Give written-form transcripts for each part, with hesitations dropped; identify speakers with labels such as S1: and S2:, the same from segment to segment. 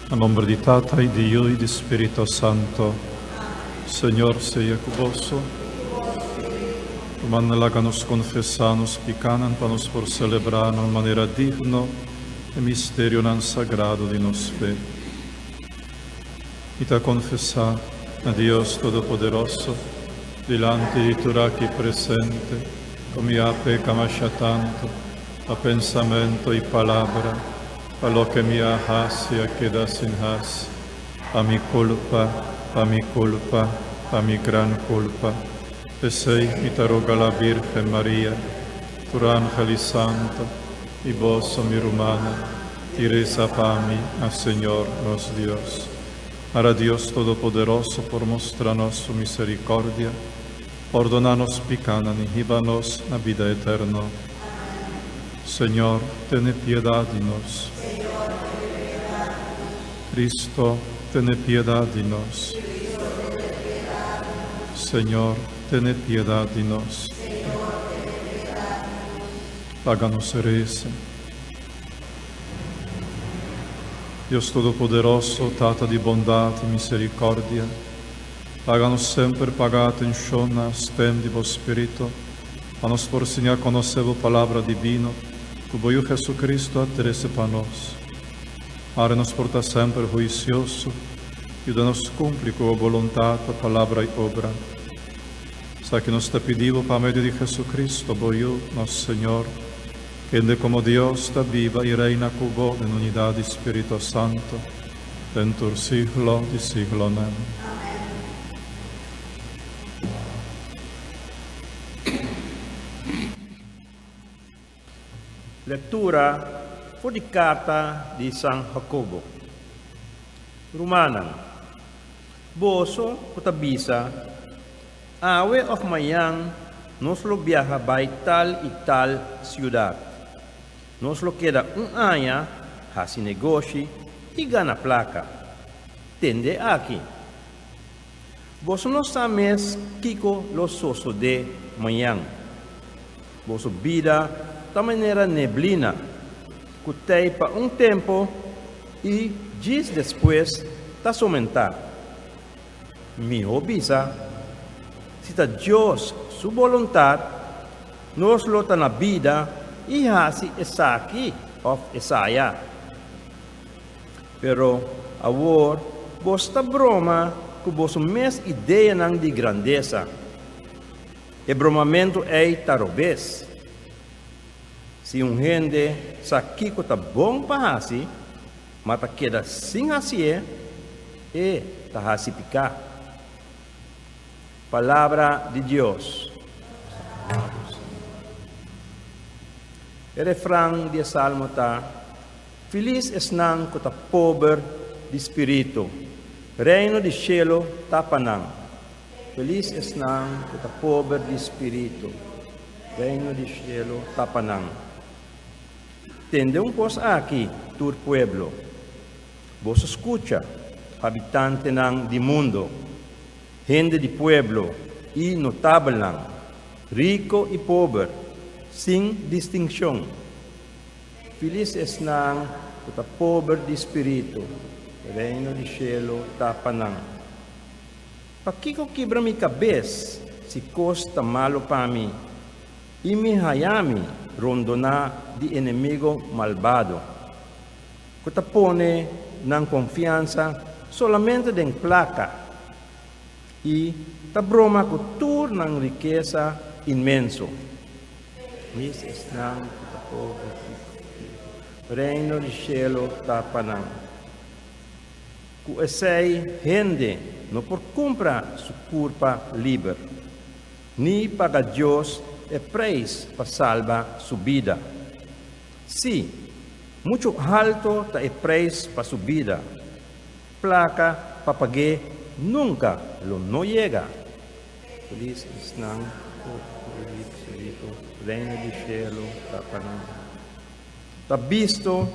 S1: Na nomber di Tata y di Yu y di Spirito Santo. Señor sea cu boso. Rumannan laga nos confesa nos picanan pa nos por celebra na un manera digno e misterionan sagrado di nos fe. Mi ta confesa na Dios Todopoderoso, dilanti di tur aki presente, cu mi a peca masha tanto pa pensamento y palabra, Pa loke mi a hasi a keda sin hasi, pa mi kulpa, pa mi kulpa, pa mi gran kulpa. P'esei mi ta roga la Birgen Maria, tur angel i santo, i boso, mi rumannan, i resa pa mi na Señor nos Dios. Mara Dios Todopoderoso por mustra nos su misericordia, pordona nos picanan i hiba nos na bida eterno. Señor, tene piedad di nos. Cristo, tene piedad di nos. Señor, tene piedad di nos. Laga nos resa. Dios Todopoderoso, Tata di bondad i misericordia, laga nos semper paga atencion na stem di bo Spirito, Pa nos por siña konosé bo Palabra dibino ku bo Yu Jesucristo a trese pa nos. Mare nos por ta semper huisioso, yuda nos kumpli ku bo boluntat pa palabra i obra. Esaki nos ta pidi bo pa medio di Jesucristo, bo Yu, nos Señor, kende komo Dios ta biba i reina ku bo den unidat di Spirito Santo, den tur siglo di siglonan.
S2: Lektura for di karta di San Hakobo. Rumannan, boso ku ta bisa, Awe òf mañan nos lo biaha bai tal i tal siudat. Nos lo keda un aña hasi negoshi i gana plaka. Tende aki! Boso no sa mes kiko lo sosodé mañan. Boso bida ta manera neblina ku tei pa un tempu i djis despues ta somentá. Mihó bisa, si ta Dios su boluntat, nos lo ta na bida i hasi esaki òf esaya. Pero awor boso ta broma ku boso mes ideanan di grandesa. E bromamentu ei ta robes. Si un hende sa kiko ta bon pa hasi, ma ta keda sin hasié, e ta hasi piká. Palabra di Dios. E refran di e salmo ta. Filis esnan ku ta pober di spiritu, Reino di shelu ta pa nan. Felis esnan ku ta pober di spiritu, Reino di shelu ta pa nan. Tende un kos aki, tur pueblo. Boso skucha, habitantenan di mundo, hende di pueblo i notabelnan, riko i pober, sin distinshon. Filis esnan ku ta pober di spiritu, Reino di shelu ta pa nan. Pakiko kibra mi kabes si kos ta malu pa mi i mi haña mi rondoná di enemigo malbado, ku ta pone nan konfiansa solamente den plaka i ta broma ku tur nan rikesa inmenso? Mis esnan ku ta pober di spiritu, Reino di shelu ta pa nan. Ku esei hende no por kumpra su kurpa liber, ni paga Dios e preis pa salba su bida. Sí, muchu halto ta e preis pa su bida, plaka pa pag'é nunka lo no yega. Felis esnan ku spiritu Reino di shelu ta pa nan. Ta bisto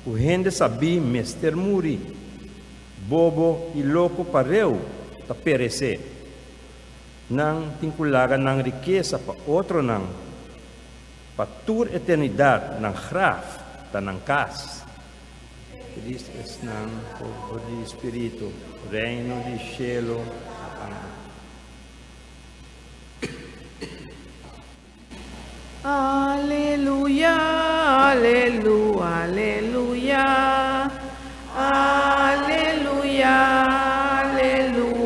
S2: ku hende sabí mester muri, bobo i loko pareu ta peresé. Nan tin ku laga nan rikesa pa otronan, pa tur eternidat nan graf ta nan kas. Felis esnan pober di spiritu, Reino di shelu ta pa nan.
S3: Aleluya, alelu, aleluya, aleluya, aleluya,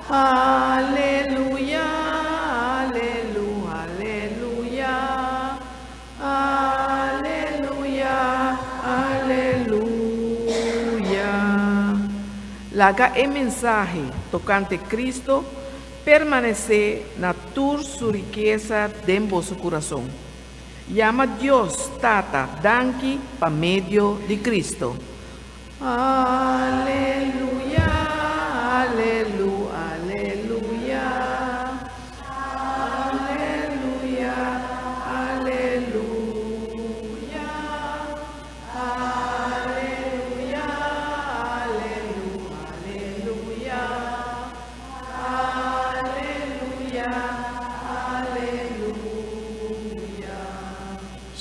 S3: aleluya, alelu, aleluya, aleluya, aleluya. Laga e mensahe tokante Cristo Permanesé na tur su rikesa den boso kurason. Yama Dios, Tata, danki pa medio di Cristo. Aleluya, alelu, aleluya, aleluya, aleluya. Aleluya, alelu, aleluya, aleluya, aleluya.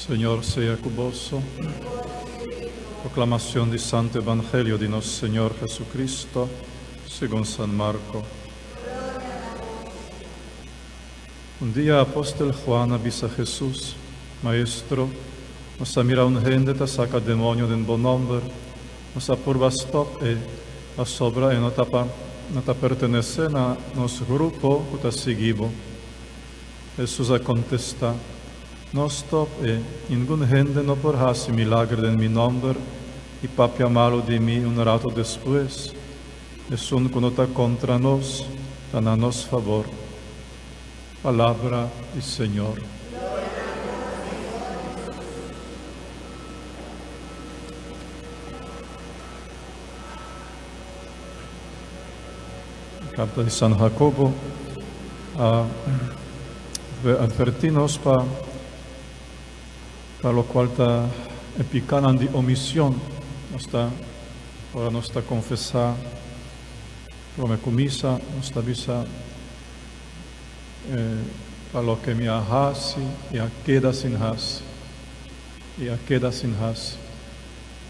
S1: Señor sea cu boso. Proclamacion di Santo Evangelio di nos Señor Jesucristo, segun San Marco. Un dia apostel Juan a bisa Hesus, Maestro, nos a mira un hende ta saka demonio den bo nòmber. Nos a purba stòp e, pasobra e no ta pa no ta pertenesé na nos grupo ku ta sigui bo. Hesus a kontestá, No stòp e, ningun hende no por hasi milager den mi nòmber i papia malu di mi un rato despues. Esun ku no ta kontra nos, ta na nos fabor. Palabra di Señor. Karta di San Jacobo a advertí nos pa pa lokual ta e pikanan di omision. Nos ta Ora nos ta konfesá promé ku misa, nos ta bisa, Pa loke mi a hasi i a keda sin hasi, i a keda sin hasi.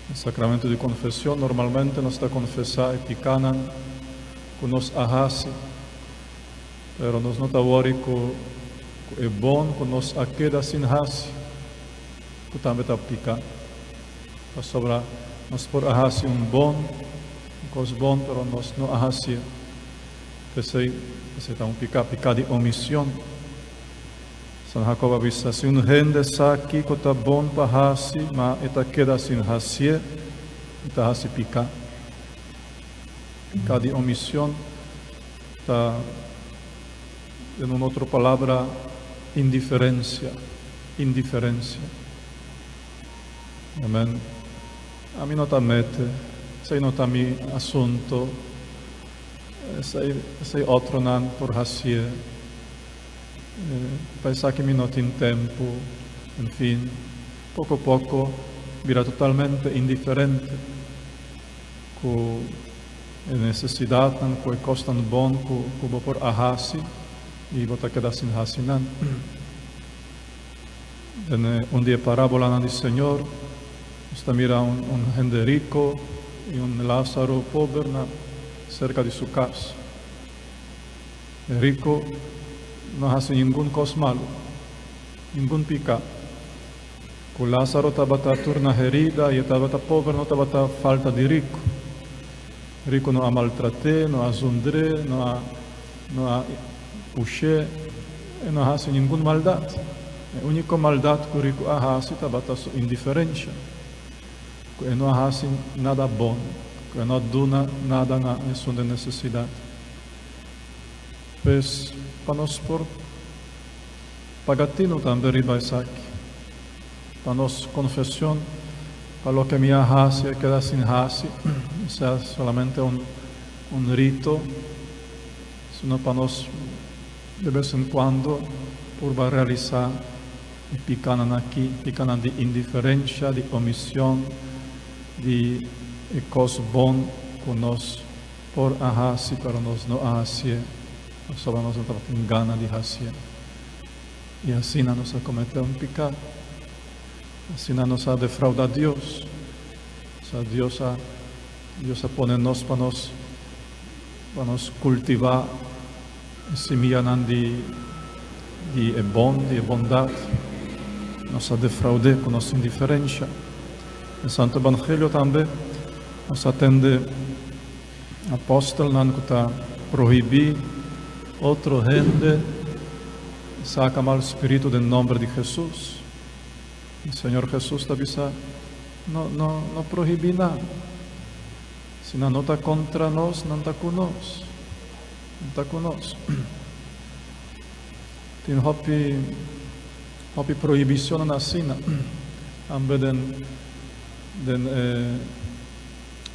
S1: Den sakramentu di konfeshon normalmente nos ta konfesá e pikánan ku nos a hasi, pero nos no ta wòri ku e bon ku nos a keda sin hasi, ku tambe ta piká. Pasobra nos por a hasi un bon, un kos bon, pero nos no a hasié. P'esei, esei ta un piká, piká di omision. San Jakob a bisa, Si un hende sa kiko ta bon pa hasi, ma e ta keda sin hasié, e ta hasi piká. Piká di omision ta, den un otro palabra, indiferensia, indiferensia. Amen. Ami no ta mete, esei no ta mi asunto, esei esei otronan por hacié, pa esaki mi no tin tempo, en fin, poco poco bira totalmente indiferente cu e necesidadnan, cu e cosnan bon cu cu bo por a haci y bo ta keda sin haci nan. Den un di e parábolanan di Señor, nos ta mira un un hende rico i un Lázaro pober na serka di su kas. E rico no hasi ningun kos malu, ningun piká. Ku Lázaro tabata tur na herida i e tabata pober no tabata falta di rico. Rico no a maltrat'é, no a zundr'é, no a no a push'é, e no a hasi ningun maldat. E úniko maldat ku riku a hasi tabata su indiferensha, ku e no a hasi nada bon, ku e no a duna nada na esun den nesesidat. Pues, pa nos por paga tinu tambe riba esaki, pa nos konfeshon, pa loke mi a hasi a keda sin hasi, sea solamente un un rito, sino pa nos de bes en cuando purba realisa e picanan aki, picanan di indiferencia, di omision, di e cos bon cu nos por a haci pero nos no a hacié, pasobra nos no tabatin gana di hacié. Y asina nos a comete un pica. Asina nos a defraudá Dios. Sa Dios a Dios a pone nos pa nos pa nos kultivá e simianan di di e bon, di e bondat. Nos a defraud'é ku nos indiferensha. Den Santo Evangelio tambe nos a tende apòstelnan ku ta prohibí otro hende saka mal spiritu den nòmber di Hesus. E Señor Hesus ta bisa, No, no, no prohibí nan. Si nan no ta kontra nos, nan ta ku nos. Nan ta ku nos. Tin hopi, hopi prohibicionnan asina tambe den, den e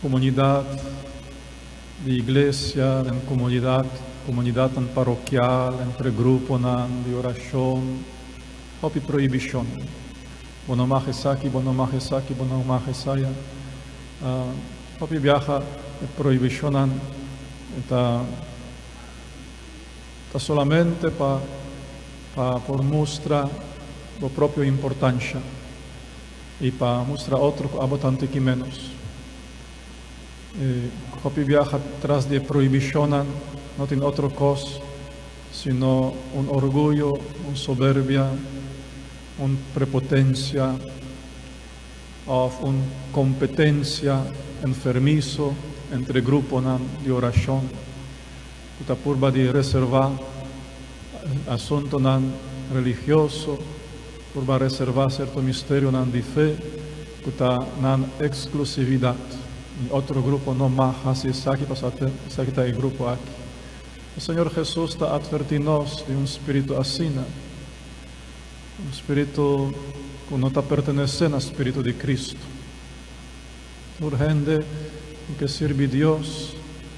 S1: comunidad di iglesia, den comunidad, comunidadnan parokial, entre gruponan di oracion. Hopi prohibishon. Bo no mag esaki, bo no mag esaki, bo no mag esaya. Hopi biaha e prohibishonnan ta ta solamente pa pa por mustra bo propio importansha i pa mustra otro ku abo ta un tiki ménos. Hopi biaha tras di e prohibishonnan no tin otro kos sino un orguyo, un soberbia, un prepotencia of un competencia enfermizo entre gruponan di oracion cu ta purba di reserva asuntonan religioso, purba reserva cierto misterionan di fe cu ta nan exclusividad. Ni otro grupo no mag haci esaki pasobra esaki ta e grupo aki. E Señor Hesus ta atvertí nos di un spiritu asina, un spiritu ku no ta pertenesé na spiritu di Kristu. Tur hende ku ke sirbi Dios,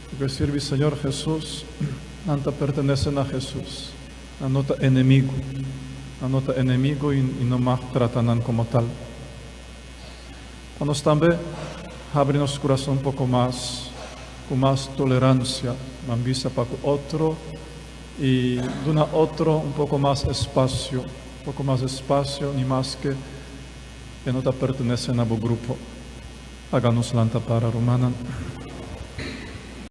S1: ku ke sirbi Señor Hesus, nan ta pertenesé na Hesus. Nan no ta enemigu. Nan no ta enemigu i no mag trata nan komo tal. Pa nos tambe habri nos kurason poko mas, ku mas toleransia, ban bisa pa ku otro i duna otro un poko mas espasio, poko mas espasio ni maske e no ta pertenese na bo grupo. Laga nos lanta para, rumannan.